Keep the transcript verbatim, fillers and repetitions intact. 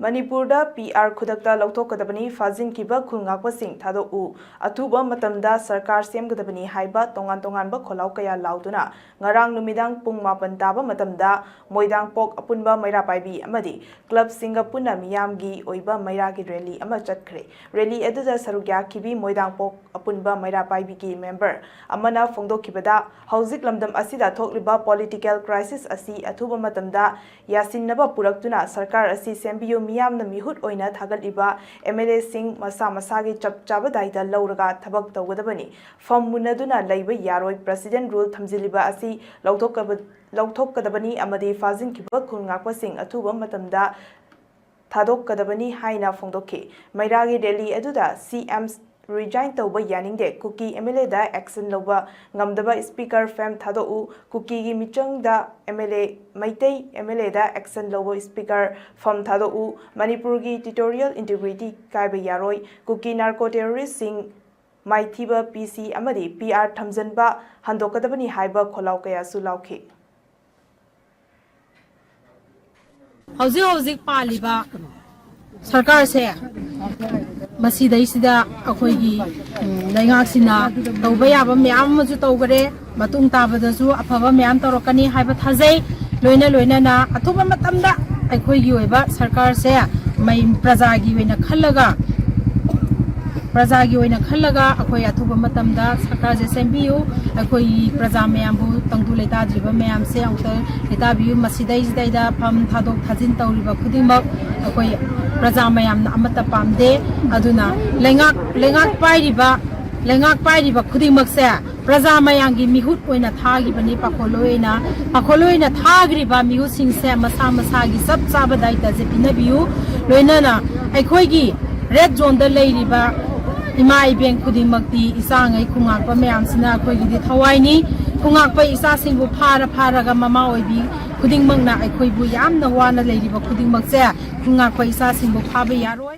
ꯃꯅꯤꯄꯨꯔꯗ P R ꯈꯨꯗꯛꯇ ꯂꯧꯊꯣꯛꯀꯗꯕꯅꯤ, ꯐꯥꯖꯤꯟꯈꯤꯕ ꯈꯨꯜ ꯉꯥꯛꯄꯁꯤꯡ ꯊꯥꯗꯣꯛꯎ, ꯑꯊꯨꯕ ꯃꯇꯝꯗ ꯁꯔꯀꯥꯔ ꯁꯦꯝꯒꯗꯕꯅꯤ ꯍꯥꯏꯕ ꯇꯣꯉꯥꯟ ꯇꯣꯉꯥꯟꯕ ꯈꯣꯜꯂꯥꯎ ꯀꯌꯥ ꯂꯥꯎꯗꯨꯅ ꯉꯔꯥꯡ ꯅꯨꯃꯤꯗꯥꯡ ꯄꯨꯡ ꯃꯥꯄꯟ ꯇꯥꯕ ꯃꯇꯝꯗ ꯃꯣꯏꯗꯥꯡꯄꯣꯛ ꯑꯄꯨꯟꯕ ꯃꯩꯔꯥ ꯄꯥꯏꯕꯤ ꯑꯃꯗꯤ ꯀ꯭ꯂꯕꯁꯤꯡꯒ ꯄꯨꯟꯅ ꯃꯤꯌꯥꯝꯒꯤ ꯑꯣꯏꯕ ꯃꯩꯔꯥꯒꯤ ꯔꯦꯂꯤ ꯑꯃ ꯆꯠꯈ꯭ꯔꯦ꯫ ꯔꯦꯂꯤ ꯑꯗꯨꯗ ꯁꯔꯨꯛ ꯌꯥꯈꯤꯕꯤ ꯃꯣꯏꯗꯥꯡꯄꯣꯛ ꯑꯄꯨꯟꯕ ꯃꯩꯔꯥ ꯄꯥꯏꯕꯤꯒꯤ ꯃꯦꯝꯕꯔ ꯑꯃꯅ ꯐꯣꯡꯗꯣꯛꯈꯤꯕꯗ, ꯍꯧꯖꯤꯛ ꯂꯝꯗꯝ ꯑꯁꯤꯗ ꯊꯣꯛꯂꯤꯕ ꯄꯣꯂꯤꯇꯤꯀꯦꯜ ꯀ꯭ꯔꯥꯏꯁꯤꯁ ꯑꯁꯤ ꯑꯊꯨꯕ ꯃꯇꯝꯗ ꯌꯥꯁꯤꯟꯅꯕ ꯄꯨꯔꯛꯇꯨꯅ ꯁꯔꯀꯥꯔ ꯑꯁꯤ ꯁꯦꯝꯕꯤꯌꯨ, ꯃꯤꯌꯥꯝꯅ ꯃꯤꯍꯨꯠ ꯑꯣꯏꯅ ꯊꯥꯒꯠꯂꯤꯕ ꯑꯦꯝ ꯑꯦꯜ ꯑꯦꯁꯤꯡ ꯃꯁꯥ ꯃꯁꯥꯒꯤ ꯆꯞ ꯆꯥꯕ ꯗꯥꯏꯇ ꯂꯧꯔꯒ ꯊꯕꯛ ꯇꯧꯒꯗꯕꯅꯤ, ꯐꯝ ꯃꯨꯟꯅꯗꯨꯅ ꯂꯩꯕ ꯌꯥꯔꯣꯏ, ꯄ꯭ꯔꯁꯤꯗꯦꯟ ꯔꯨꯜ ꯊꯝꯖꯤꯜꯂꯤꯕ ꯑꯁꯤ ꯂꯧꯊꯣꯛꯀꯕ-, ꯂꯧꯊꯣꯛꯀꯗꯕꯅꯤ ꯑꯃꯗꯤ ꯐꯥꯖꯤꯟꯈꯤꯕ ꯈꯨꯜ ꯉꯥꯛꯄꯁꯤꯡ ꯑꯊꯨꯕ ꯃꯇꯝꯗ ꯊꯥꯗꯣꯛꯀꯗꯕꯅꯤ ꯍꯥꯏꯅ ꯐꯣꯡꯗꯣꯛꯈꯤ꯫ ꯃꯩꯔꯥꯒꯤ ꯔꯦꯂꯤ ꯑꯗꯨꯗ ꯁꯤ ꯑꯦꯝ ꯔꯤꯖꯥꯏꯟ ꯇꯧꯕ ꯌꯥꯅꯤꯡꯗꯦ, ꯀꯨꯀꯤ ꯑꯦꯝ ꯑꯦꯜ ꯑꯦꯗ ꯑꯦꯛꯁꯟ ꯂꯧꯕ ꯉꯝꯗꯕ ꯏꯁꯄꯤꯀꯔ ꯐꯦꯝ ꯊꯥꯗꯣꯛꯎ, ꯀꯨꯀꯤꯒꯤ ꯃꯤꯆꯪꯗ M L A, Meitei M L ꯑꯦꯗ ꯑꯦꯛꯁꯟ ꯂꯧꯕ ꯏꯁꯄꯤꯀꯔ ꯐꯝ ꯊꯥꯗꯣꯛꯎ, ꯃꯅꯤꯄꯨꯔꯒꯤ ꯇꯦꯔꯤꯇꯣꯔꯤꯌꯦꯜ ꯏꯟꯇꯤꯒ꯭ꯔꯤꯇꯤ ꯀꯥꯏꯕ ꯌꯥꯔꯣꯏ, ꯀꯨꯀꯤ ꯅꯥꯔꯀꯣ ꯇꯦꯔꯣꯔꯤꯁꯁꯤꯡ ꯃꯥꯏꯊꯤꯕ ꯄꯤ ꯁꯤ ꯑꯃꯗꯤ ꯄꯤ ꯑꯥꯔ ꯊꯝꯖꯤꯟꯕ ꯍꯟꯗꯣꯛꯀꯗꯕꯅꯤ ꯍꯥꯏꯕ ꯈꯣꯜꯂꯥꯎ ꯀꯌꯥꯁꯨ ꯂꯥꯎꯈꯤ꯫ ꯍꯧꯖꯤꯛ ꯍꯧꯖꯤꯛ ꯄꯥꯜꯂꯤꯕ ꯁꯔꯀꯥꯔꯁꯦ, ꯃꯁꯤꯗꯩꯁꯤꯗ ꯑꯩꯈꯣꯏꯒꯤ, ꯎꯝ, ꯂꯩꯉꯥꯛꯁꯤꯅ ꯇꯧꯕ ꯌꯥꯕ ꯃꯌꯥꯝ ꯑꯃꯁꯨ ꯇꯧꯈꯔꯦ, ꯃꯇꯨꯡ ꯇꯥꯕꯗꯁꯨ ꯑꯐꯕ ꯃꯌꯥꯝ ꯇꯧꯔꯛꯀꯅꯤ ꯍꯥꯏꯕ ꯊꯥꯖꯩ꯫ ꯂꯣꯏꯅ ꯂꯣꯏꯅꯅ ꯑꯊꯨꯕ ꯃꯇꯝꯗ ꯑꯩꯈꯣꯏꯒꯤ ꯑꯣꯏꯕ ꯁꯔꯀꯥꯔꯁꯦ ꯃꯩ-, ꯄ꯭ꯔꯖꯥꯒꯤ ꯑꯣꯏꯅ ꯈꯜꯂꯒ, ꯄ꯭ꯔꯖꯥꯒꯤ ꯑꯣꯏꯅ ꯈꯜꯂꯒ ꯑꯩꯈꯣꯏ ꯑꯊꯨꯕ ꯃꯇꯝꯗ ꯁꯔꯀꯥꯔꯁꯦ ꯁꯦꯝꯕꯤꯌꯨ꯫ ꯑꯩꯈꯣꯏꯒꯤ ꯄ꯭ꯔꯖꯥ ꯃꯌꯥꯝꯕꯨ, ꯇꯪꯗꯨ ꯂꯩꯇꯥꯗ꯭ꯔꯤꯕ ꯃꯌꯥꯝꯁꯦ ꯑꯃꯨꯛꯇ ꯂꯩꯇꯥꯕꯤꯌꯨ꯫ ꯃꯁꯤꯗꯩꯁꯤꯗꯩꯗ ꯐꯝ ꯊꯥꯗꯣꯛ ꯊꯥꯖꯤꯟ ꯇꯧꯔꯤꯕ ꯈꯨꯗꯤꯡꯃꯛ ꯑꯩꯈꯣꯏ ꯄ꯭ꯔꯖꯥ ꯃꯌꯥꯝꯅ ꯑꯃꯠꯇ ꯄꯥꯝꯗꯦ꯫ ꯑꯗꯨꯅ ꯂꯩꯉꯥꯛ, ꯂꯩꯉꯥꯛ ꯄꯥꯏꯔꯤꯕ, ꯂꯩꯉꯥꯛ ꯄꯥꯏꯔꯤꯕ ꯈꯨꯗꯤꯡꯃꯛꯁꯦ ꯄ꯭ꯔꯖꯥ ꯃꯌꯥꯝꯒꯤ ꯃꯤꯍꯨꯠ ꯑꯣꯏꯅ ꯊꯥꯈꯤꯕꯅꯤ꯫ ꯄꯥꯈꯣꯜꯂꯣꯏ ꯑꯣꯏꯅ, ꯄꯥꯈꯣꯜꯂꯣꯏ ꯑꯣꯏꯅ ꯊꯥꯈ꯭ꯔꯤꯕ ꯃꯤꯍꯨꯠꯁꯤꯡꯁꯦ ꯃꯁꯥ ꯃꯁꯥꯒꯤ ꯆꯞ ꯆꯥꯕ ꯗꯥꯏꯇꯁꯦ ꯄꯤꯅꯕꯤꯌꯨ꯫ ꯂꯣꯏꯅꯅ ꯑꯩꯈꯣꯏꯒꯤ ꯔꯦꯗ ꯖꯣꯟꯗ ꯂꯩꯔꯤꯕ ꯏꯃꯥ ꯏꯕꯦꯟ ꯈꯨꯗꯤꯡꯃꯛꯇꯤ ꯏꯆꯥꯉꯩ ꯈꯨꯉꯥꯛꯄ ꯃꯌꯥꯝꯁꯤꯅ ꯑꯩꯈꯣꯏꯒꯤꯗꯤ ꯊꯋꯥꯏꯅꯤ꯫ ꯈꯨꯉꯥꯛꯄ ꯏꯆꯥꯁꯤꯡꯕꯨ ꯐꯥꯔ ꯐꯥꯔꯒ ꯃꯃꯥ ꯑꯣꯏꯕꯤ ꯈꯨꯗꯤꯡꯃꯛꯅ ꯑꯩꯈꯣꯏꯕꯨ ꯌꯥꯝꯅ ꯋꯥꯅ ꯂꯩꯔꯤꯕ ꯈꯨꯗꯤꯡꯃꯛꯁꯦ ꯈꯨꯉꯥꯛꯄ ꯏꯆꯥꯁꯤꯡꯕꯨ ꯐꯥꯕ ꯌꯥꯔꯣꯏ꯫